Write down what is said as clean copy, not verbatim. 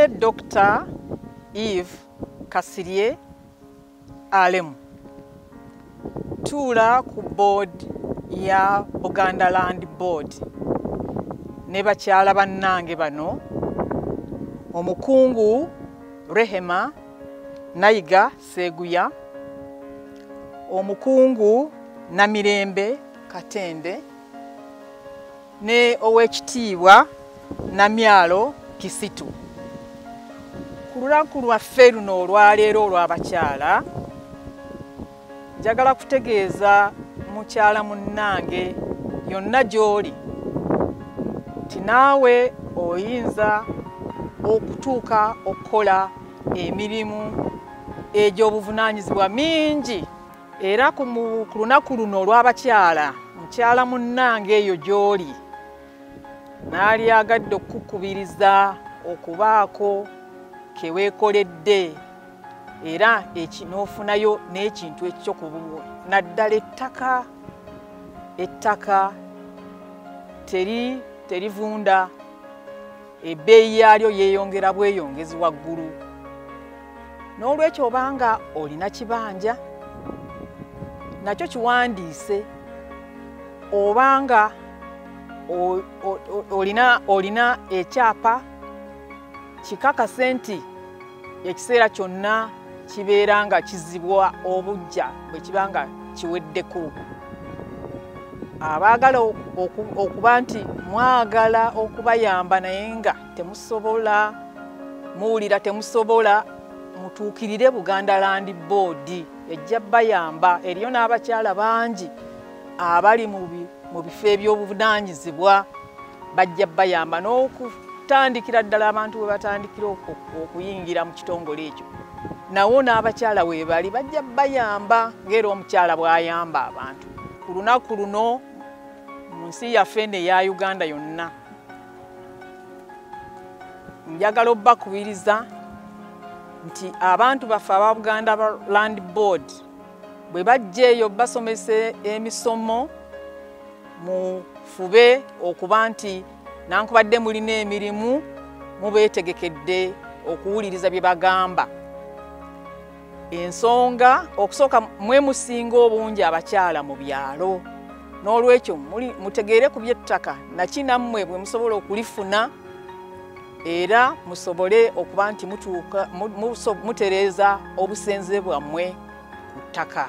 Nze Dr. Eve Kasirye Alemu, tuula ku board ya Buganda Land Board ne bakyala bannange bano, omukungu Rehema Nayiga Seguya, omukungu Namirembe Katende ne owekitiibwa Namyalo Kisitu. Ku lunaku lwaffe luno olwaleero olw'abakyala, njagala kutegeeza mukyala munnange yonna gy'oli nti naawe oyinza okutuuka okukola emirimu egy'obuvunaanyizibwa mingi. Era ku lunaku luno olw'abakyala, mukyala munnange eyo gy'oli naalyagadde okukukubiriza okubaako ke weekoledde era n'ofunayo n'ekintu ekyo ku bubwo, naddala ettaka. Ettaka terivunda, ebbeeyi yaalyo yeeyongera bweyongezi waggulu. N'olwekyo obanga olina kibanja nakyo kiwandiise, obanga olina ekyapa kikakase nti ekiseera kyonna kibeera nga kizibwa obuggya bwe kiba nga kiweddeko. Abaagala okuba nti mwagala okubayamba naye nga temusobola, muwulira temusobola, mutuukirire Buganda Land Board ejja bayamba. Eriyo n'abakyala bangi abali mu bifo eby'obuvunaanyizibwa, bajja bayamba n'okutandikira ddala abantu we batandikira okuyingira mu kitongole ekyo. Nawo n'abakyala we bali bajja bayamba ng'era omukyala bw'ayamba abantu. Ku lunaku luno mu nsi yaffe n'eya Uganda yonna, njagala obbakubiriza nti abantu baffe aba Buganda Land Board bwe bajja eyo basomesa emisomo, mufube okuba nti nankubadde mulina emirimu mubeetegekedde okuwuliriza bye bagamba. Ensonga okusooka, mwe musinga obungi abakyala mu byalo, n'olwekyo mutegeere ku by'ettaka naki nammwe bwe musobola okulifuna, era musobole okuba nti mutuuka mutereeza obusenze bwammwe ku ttaka.